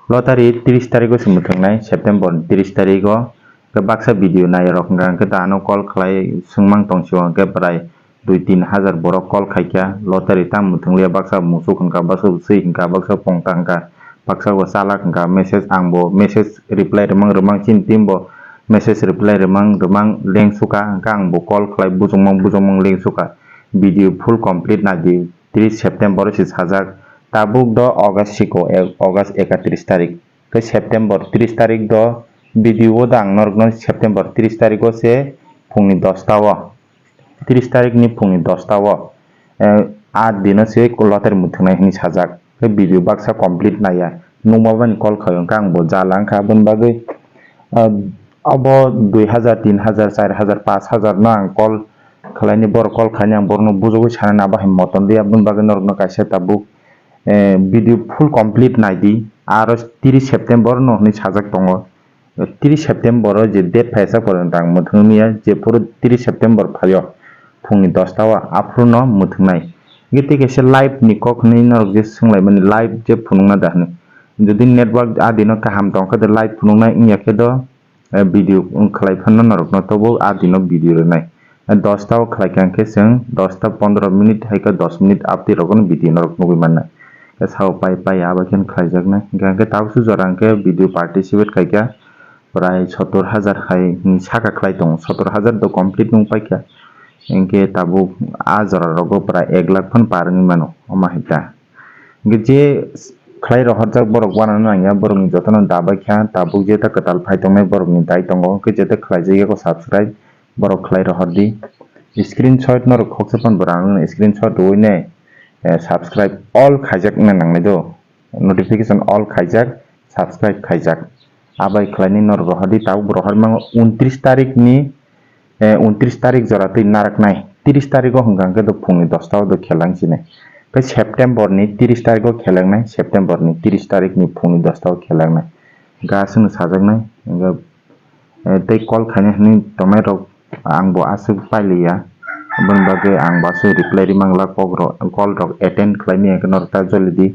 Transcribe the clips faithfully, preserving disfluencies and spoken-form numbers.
Lottery tris tarikgo se mwthwngnai, September ni tris tarikgo. Khe baksa video nairok hwnkha hwnkhe da ano call khlai swngmang tong sio hwnkhe bwrai dui tin hajar borok call khaikha, lottery tamo mwthwngliya, baksa musuk hwnkha, baksa swi hwnkha, baksa pongta hwnkha, baksa bo chalak hwnkha, message ang bo message reply rwmang rwmang chini team bo message reply rwmang rwmang lengsuka, hwnkha ang bo call khlai bujongmang bujongmang lengsuka. Video full complete naidi, tris September se sajak, tabuk do August siko, August ekatris tarik. Khe September tris tarik do video o da ang norokno September tris tariko se phungni dosta o, tris tarikni phungni dosta o, eh, a dino se lottery mwthwngnai hinwi sajak. Khe video baksa complete naiya. Nukma bani call khai hwnkha ang bo jala wngkha, aboni bagwi, ah, abo dui hajar, tin hajar, char hajar, pash hajar no ang call khlaini, borok call khaini ang borokno bujogwi sanani abo hai motom di, aboni bagwi norokno kaisa tabuk, eh, video full complete naidi. Aro tris September no hinwi sajak tongo. Tris September o je date phaisa porjonto ang mwthwng miya, je phuru tris September phaio phungni dosta o aphuru no mwthwngnai. Hingke tei kaisa live ni kok hinwi norok je swnglaimani, live je phunukna da hinwi. Jodi network a dino kaham tongkha de live phunuknai, wngya khe do, eh, video wng khlai phano norokno tobo a dino video rwnai. Eh, dosta o khlai kha hwnkhe chwng dosta pondro minute hai khe dos minute update rogono video norok nugwi mannai. Khe sao pai pai abo khe khlaijaknai. Hingkhe hingkhe tabuk su jora hingkhe video participate khai kha prai sottor hajar hai hinwi saka khlai tongo. Sottor hajar do complete nung pai kha. Hingkhe tabuk a jora rogo prai ek lakh phano par wngwi mano. Omo hai ta. Hingke je khlai rohorjak borok uanano nangya, borokni jotono dabai kha, tabuk jeta kwtal phai tongnai borokni dai tongo, hingke jeta khlaijak yago subscribe, borok khlai rohordi. Screenshot norok khoksa phano bo rang screenshot rwui nai, eh, subscribe all khaijak wngna nangnai do, notification all khaijak, subscribe khaijak. Abai khlainai norok rohordi, tabuk bo rohormango untris tarikni, eh, untris tarik jora twi naraknai. Tris tariko hwnkha hwnkhe do phungni dosta o do khelang sinai. Tei September ni tris tariko khelangnai, September ni tris tarikni phungni dosta o khelangnai. Hwnkhe aswkno sajaknai, hwnkhe, eh, tei call khainai hinwi tongnai rok ang bo aswk pailiya. Aboni bagwi ang bo aswk reply rimangla kok rok, call rok attend khlaimaya khe norok ta jolidi.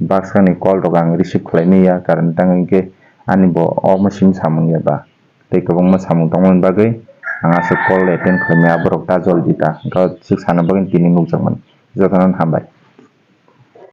Baksa ni call rok ang receive khlaimaya, karon tang hwnkhe ani bo omo sim samung ya ba. Tei kwbangma samung tongmani bagwi ang aswk call attend khlaimaya, aborok ta joldi ta, hwnkhe swk sana bagwi tini nukjakmani. Jotono hambai.